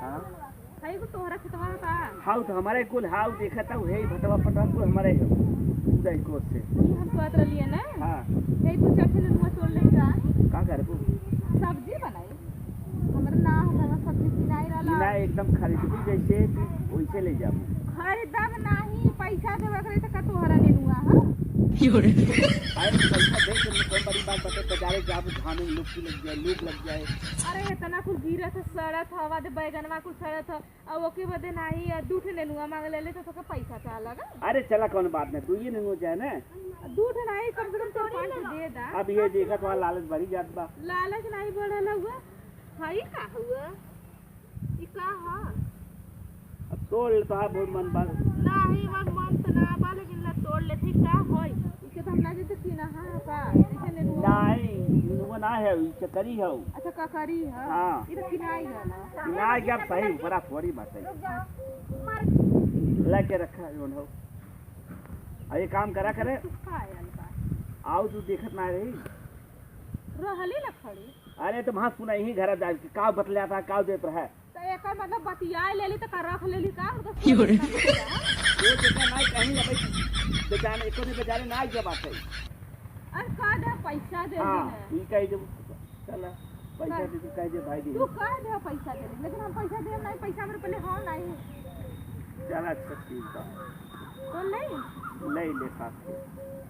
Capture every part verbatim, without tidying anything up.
हाँ। है कुल तोहरा खेतवा का? हाउ तो हमारे कुल, हाउ देखत हूँ, हे भटवा पटवा कुल हमारे है। उदय को से। ई हम कहत रहलिए ना। हाँ। हे कुल चट्टे नेनुआ तोड़ ले का? का करबू? सब्जी बनाई। हमरा ना, हमरा सब्जी किनाई रहला। ना, एकदम खरीदबू जैसे वैसे ले जाबू। खरीदब नाही, पैसा देवे करे तो का तोहरा नेनुआ ह? अरे पैसा दे के कौन बड़ी बात बता, बाजारे जाबू, घामे में लू लग जाए, लू लग जाए। अरे इतना कुल गिरत ह, सड़त ह, आवा दे बैगनवा कुल सड़त ह, अब ओके बदे नाही, आ, दू ठे नेनुआ मांग लेले तो तोके पैसा चाह लगा। अरे चला, कौन बात नहीं, दुइये नेनुआ जाए ना। दू ठे नाही, कम से कम चार पाँच ठे दे दा। अब ये देखा, थोड़ा लालच बढ़ी जात बा। लालच नाही बढ़ल हुआ, हई का हुआ? ई का ह? अब तोड़ ले, तोहार बहुत मन बा। नाही, मन, मन त ना बा, लेकिन ला तोड़ ले, ठीक का होई? इके तो हम ना जैसे किना है का? ऐसे नेनुआ। नाही, नेनुआ ना है, ई चकरी है। अच्छा, ककरी है। हाँ। ई तो किनाई है ना। ना, जब सही ऊपरा थोड़ी बात है। लेके रखा, जौन हो। अब ये काम करा करे। सुखा आयल बा। आओ, तू देखत ना रही। रहली ना खड़ी। अरे, तो वहाँ सुना, यही घर जाए कि का बतलाता, का देत रहा। तो एकर मतलब बतियाए लेली तो का रख लेली का? हम तो क्यों रे? सोचत ना कि वो देखा ना कहीं ना भाई, बेचारे, एको दिन बेचारे ना आइके बात है। अरे कह दे पैसा दे हाँ, दी ना। ई कह दे, चला, पैसा का? दे दे, कह दे भाई दे तू दे। कह दे पैसा दे दे, लेकिन हम पैसा दे नहीं, पैसा मेरे पहले हो नहीं। चला, अच्छा, ठीक बा। तो नहीं? नहीं ले साथ के।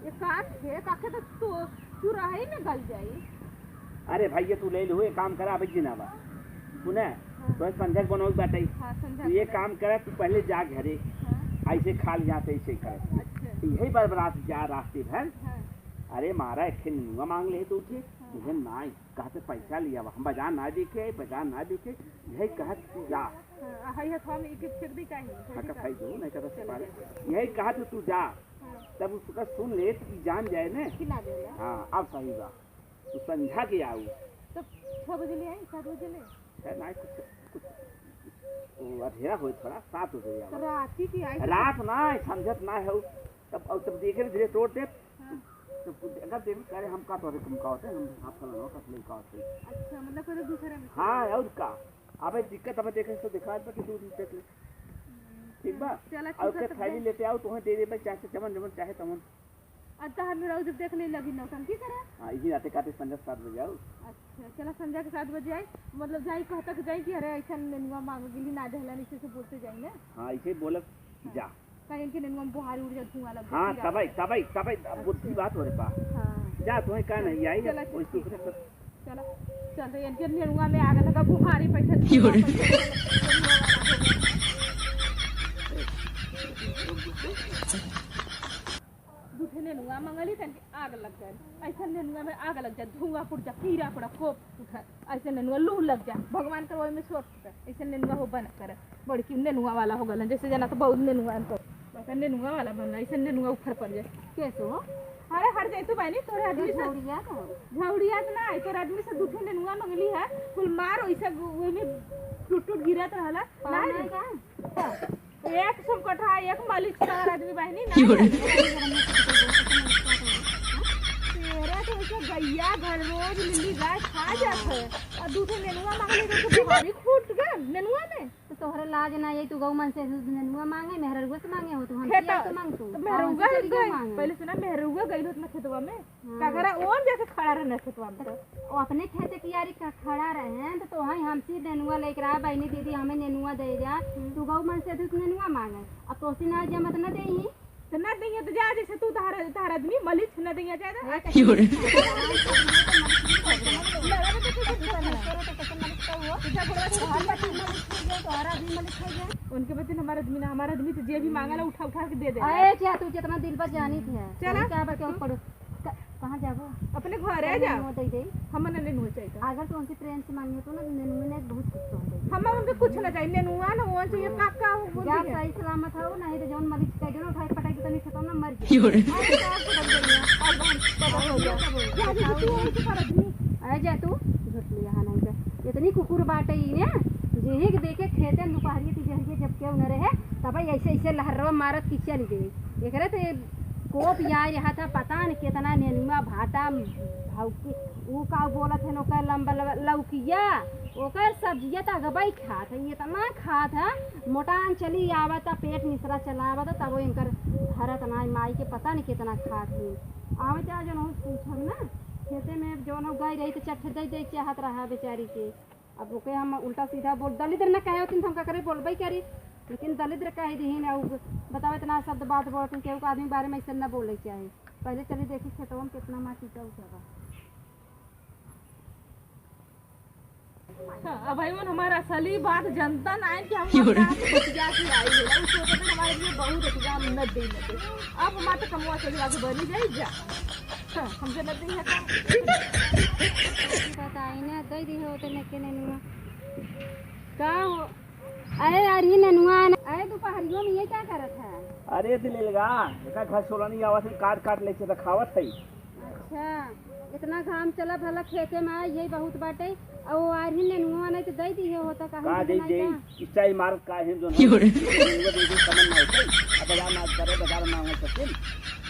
ये काट के, काके तो तू, तू रही में गल जाई। अरे भैया, तू ले लो, एक काम करा, अबे जिना बा। सुने, हाँ। तो संझा के बनोई बाटे। हाँ, संझा तू ये के। काम करा, तू पहले जा घरे। हाँ। ऐसे खा लिया, तो ऐसे कर। अच्छा। यही बरबरात जा रास्ते भर। हाँ। अरे मारा, एक ठे नेनुआ मांग ले तो उठे। हाँ। तुझे नाई, कहा से पैसा लिया बा। हम बाजार ना देखे, बाजार ना देखे। यही कहा तू जा। हाँ, हाँ, ये हम एक एक फेंक दी काहे? हाँ, तो खाई दो, नहीं तो चल पारे। गया। यही कहा तू, तू जा। हाँ। तब उसका सुन ले, तू जान जाए ने। खिला दे। हाँ, अब सही बा। तू संझा के आऊ। तो छह बजे ले आई, सात बजे ले? छह ना, कुछ, कुछ, वो अधेरा होई थोड़ा, सात बजे आवा। तो रात ही की आई तो रात ना, समझत ना है। तब, और तब देखे धीरे तोड़ दे। हाँ। तो अगर देख करे हम का तोरे कम का होते, हम हाथ का लगा, कट ले का होते। अच्छा, मतलब कोई दूसरे में। हाँ, और का? अबे दिक्कत, अबे देखे तो दिखा दे कि तू देख ले। हम्म, ठीक बा? चला, और ठीक है, के तब थैली दे। लेते आओ, तुम्हें दे दे भाई, चाहे जमन, जमन चाहे तमन। अब तहार मेहरारू जब देख ले लगी नौटंकी करे। हाँ, इही नाते काटे संझा सात बजे आओ। अच्छा, चला संझा के सात बजे आई, मतलब जाई कह तक जाई कि अरे ऐसा नेनुआ मांग गिली ना देहला, ऐसे से बोलते जाई ना। हाँ, ऐसे बोलब हाँ। जा। कहीं इनके नेनुआ में बुहारी उड़ जाए, धुआं लग जाए, हाँ, कीड़ा तबई, लग जाए। तबई, तबई, अब बुद्धि अच्छा। बात हो रे बा। हाँ। जा, तुम्हें का नहीं आई, चला, अब कोई ठीक सुख है। रख। चला, चल रही इनके नेनुआ में आग लगा, बुहारी पैसा क्यों रे? दूठे नेनुआ मंगली, तन के आग लग जाए, ऐसा नेनुआ में आग लग जाए, धुआं फूट जाए, कीड़ा पड़ा, कोप उठा, ऐसे नेनुआ लू लग जाए, भगवान कर ओय में सोच के, ऐसे नेनुआ हो बन कर, बड़की नेनुआ वाला हो गलन, जैसे जना तो बहुत नेनुआ तो, बड़का नेनुआ वाला बनला, ऐसे नेनुआ उखड़ पड़ जाए, कैसे हो? अरे हट जाए तू बहनी, तोरे आदमी से झौड़िया तो। झौड़िया तो ना, तोरे आदमी से दूठे नेनुआ मंगली है, कुल मार, वैसे ओय में टूट टूट गिरत रहला, पाँव ना नहीं रे। का? एक सौ कट्ठा, एक मालिक चार आदमी बहनी ना। क्यों रे? तेरे तो ऐसे गैया घर रोज मिली गाय खा जात है। और दूठे नेनुआ मांग ले तो बुहारी फूट गए नेनुआ में। तो तोहरे लाज ना आई, तू गौ मन से नेनुआ मांगे, मेहररुआ से मांगे हो, तू हमसे खेता, आके मांग तू। तो मेहररुआ कौन सी तेरी गौ गई, मांगे? पहले सुना, मेहररुआ गई होत ना खेतवा में। हाँ। ककरा ओन जाके खड़ा रहना खेतवा में तो। ओ अपने खेते कियारी क-, खड़ा रहे हैं, तो तोहई हमसे नेनुआ लेकर आ, "बहिनी दीदी, हमें नेनुआ दे जा।" हम्म। तू गौ मन से अधिक नेनुआ मांगे। अब तोसे ना जमत न देही। तो ना देंगे तो जा, जैसे तू तहार, तहार आदमी मलिच न देंगे, जा, जा। क्यों रे? उनके बदले हमारा आदमी ना, हमारा आदमी तो जे भी मांगला उठा उठा के दे दे। अरे क्या तू जितना दिल पर जानी थी है। चला। क्या बा, क्या पड़ो? क-, कहाँ जाबो? अपने घरे अरे जाओ। नेनुआ दे दे। हम ना नेनुआ चाहिए। अगर तू उनसे प्रेम से मांगियो तो ना, नेनुआ ने बहुत कुछ कह दे। हम उनके कुछ ना चाहिए, नेनुआ ना वो चाहिए, का, का वो जा बोलती है? सही सलामत हो, नहीं तो जौन मरीज कह दो ना, उठाए पटाई के तनी खेतों में मर गया। क्यों रे? अरे का बोल रही है? अब हम पता हो गया। जा, जा, तू उनसे कर दी। अरे जा तू, झूठ लिया है नहीं तो। इतनी कुकुर बाटे ई ने, जेही के देखे खेते में दुपहरिया तिजहरिया जब केहू न रहे, तब ऐसे, ऐसे लहरवा मारत की चली गई। एकरे तो कोप आए रहा था, पता न कितना नेनुआ भाटा भौकी, ऊ का बोलत है ओकर लंबा लंबा लौकिया। ओकर सब्जिया त अगबई खात है, इतना खात है, मोटान चली आवत, पेट निसरा चला आवत, तब इनकर हरत नाई, माई के पता नहीं कितना खात है। आवत आ जौन हो पूछब ना, खेते में जौन हो गई रही तो चट्ठे दे दे चाहत रहा बेचारी के। अब ओके हम उल्टा सीधा बोल, दलिद्र न कहे होतिन तो हम का करे बोलबई करी, लेकिन दलिद्र कह दीहिन। और बताओ इतना शब्द बात बोलतिन, केहू के आदमी बारे में ऐसे न बोले के चाही। पहले चली देखी खेतवा में कितना माटी का उठा बा। हाँ, अब भाई मन हमारा असली बात जनता ना है कि हम क्यों रे? अपना आप को बतिया के आई है। अब सोचते हैं हमारे लिए बहुत अतिगा हम न दे न दे। अब हमारा तो कमवा चले आगे बनी जाए जा। हाँ, हमसे न दे है का? बताई ना, दे दी हो तो लेके नेनुआ। का हो? अरे यार, ये नेनुआ है ना। अरे दोपहरियों में ये क्या करत है? अरे दिलेलगा, एका घर सोलनी आवत है, काट काट ले से रखावत है। अच्छा, इतना घाम चला भला खेते में, यही बहुत बाटे। और वो आरही नेनुआ नहीं तो दे दिए होता, कहीं का दे दे दे? का? इच्छा इमारत का है जो क्यों रे? नेनुआ दे दे, समझ ना होते। अब बाजार में करे, बाजार में मांगे सचिन।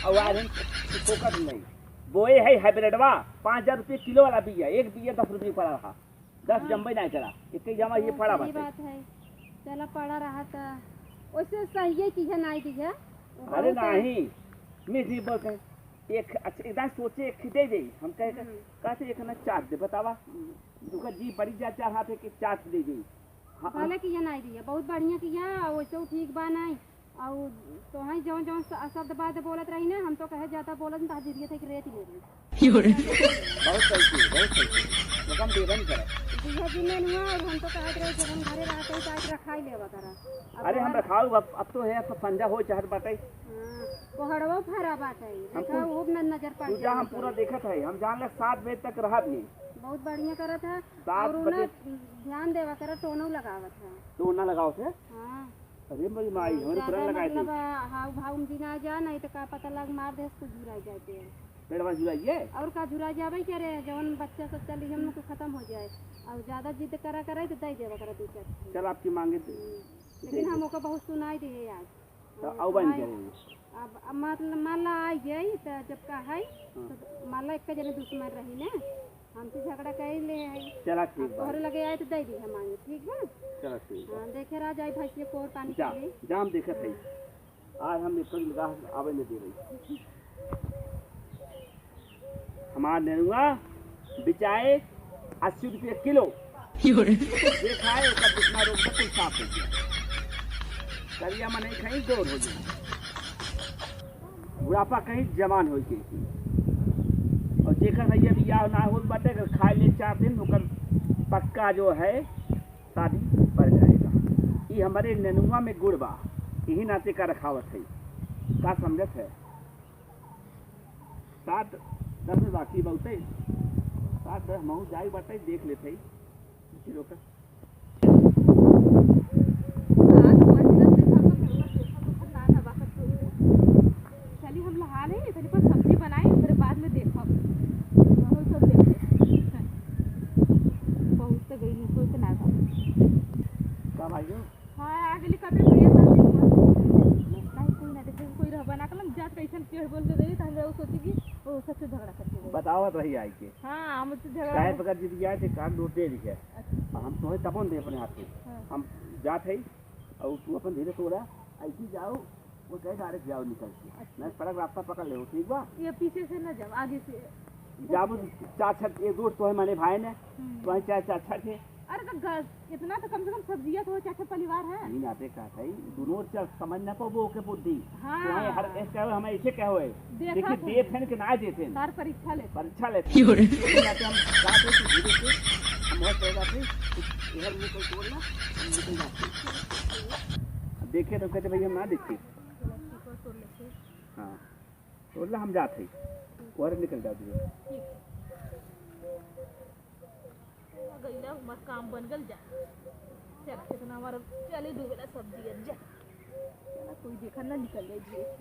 और आरही फोकट नहीं। बोए है हाइब्रिडवा, पाँच हजार रुपये किलो वाला बिया, एक बिया दस रुपये पड़ा रहा। दस हाँ। जम्बे ना चला, एक ही जमा ये हाँ, पड़ा सही बाटे। बात है। चला पड़ा रहा था, वैसे सही है कि है, नहीं कि है। अरे बहुत है। नहीं, मीठ नहीं बोलते हैं। एक, अच्छा, एक दान सोचे, एक दे दे। हम कहे, हम्म। कहते एक ना चाट दे, बतावा। हम्म। दुखा जी बड़ी जा चाहते कि चाट दे दे। हाँ, हाँ। भले कि ये नहीं दिया, बहुत बढ़िया किया, वैसे वो ठीक बा नहीं। और तोहई जौन जौन स-, शब्द बात बोलत रही ना, हम तो कहे ज्यादा बोलत नहीं, तो धीरे थे कि रेत ले ली। बहुत सही चीज, बहुत सही चीज। वो कम देबे नहीं करे। दिया जी नेनुआ, और हम तो कहत रहे जब हम घरे रहते हैं तो आज रखाई लेवा करा। अब अरे हम बाहर रखाऊ, अब, अब तो है, अब तो संझा हो चाहत बाटे। हाँ, कोहड़वो फरा बाटे। हम देखा, पूरा, वो न-, नजर पड़ तू जा, जाए हम तो। पूरा देखत है, हम जान ले सात बजे तक रहब नहीं। बहुत बढ़िया करत है। सात और बजे। उन्हें ध्यान देवा करा, टोनो लगावत है। टोना लगावत है? हाँ। अरे मोरी माई, हाँ, हमरे ज्यादा पुरान लगाए मतलब, थे। हाउ भाव में जी ना जा, नहीं तो का पता लग मार दे, कुछ झुरा जाए पेड़। पेड़वा झुराइए? और का झुरा जावे के रे, जवन बच्चा सच्चा लिहन में तो खत्म हो जाए। और ज्यादा जिद करा करे तो दे देवा करा दो चार ठो। चल आपकी मांगे तो हम्म। दे लेकिन दे। हम ओका बहुत सुनाई दे आज। तो हाँ, आउ बन भाई, जाए। अब, अब मान, मान ला आ गई तो जब का है, हाँ। तो मान ला एक जने दुश्मन रही ना, हमसे झगड़ा कर ले है। चला ठीक अब बा। तोहरे लगे आए तो दे दी हम आगे, ठीक बा? चला ठीक बा। हाँ, देखे रह जाए भैंसिया कोर पानी जा, के लिए। जा हम देखत है। हाँ। आज हम एक निगाह आवे न दे रही। हमार नेनुआ बिचाए अस्सी रुपये किलो। यो रे। जे खाए ओकर जितना रोग बा कुल साफ हो गया। करिया मनई कहीं गोर हो जाए। बुढ़ापा कहीं जवान होई के। और जेकर भैया बियाह ना होत बाटे, अगर खाए ले चार दिन, ओकर पक्का जो है शादी पड़ जाएगा। ई हमारे नेनुआ में गुड़ बा, यही नाते का रखावत है। का समझत है? सात दस में बाकी बहुते, सात दस महू जाई बाटे, देख लेते ही। फिर ओकर आज पहले देखा तो पहला देखा तो ना ना बात तो। चली हम नहा ले, इतनी पर सब्जी बनाए, फिर बाद में देखब। बहुत सब देखे। बहुत तो गई नहीं, कोई तो ना था। का भाई हो? हाँ, आ गेली कते भैया साथ में। नहीं, कोई ना देखे, कोई रहबा ना करलन, जात कैसन के बोल के गई, तो हम लोग सोची कि वो सबसे झगड़ा करके गई। बतावत रही आई के। हाँ, हम तो झगड़ा काहे हो- पकड़ जीत गया थे, कान दो दे दिखे। अच्छा। हम तोहे तपन दे अपने हाथ से। हाँ। हम जात है, और तू अपन धीरे तोड़ा, ऐसी जाओ, वो कहे direct जाओ निकल के। अच्छा। नहीं, सड़क रास्ता पकड़ ले, ठीक बा? ये पीछे से ना जाओ, आगे से। जाबो चार छठ, एक दो तोहे माने भाई ने, हम्म। तोहे चाहे चार छठ है। अरे तो गस, इतना तो कम से कम सब्जिया तो हो, चाहे परिवार है। नहीं, नाते का था, दोनों ओर से समझ ना पाबो ओके बुद्धि। हाँ। तो हमें हर एक कहो, हमें ऐसे कहो है। देखा देखिए, तो देत हैं कि ना देत हैं। तार परीक्षा ले। परीक्षा ले। क्यों रे? ये बात हम बात है कि धीरे से हम बहुत पैदा थे, इधर मुंह कोई तोड़ ना, हम निकल जाते हैं। अब देखे तो कहते, "भैया, हम ना देखे।" हाँ। तो बोला, "हम जात हई।" और निकल जाओ दीदी। ठीक। गइला, हमार काम बन गल जा। चला, इतना हमारा चले दो बेला सब्जी अब जा। चला, कोई देखा ना निकल जाए धीरे से।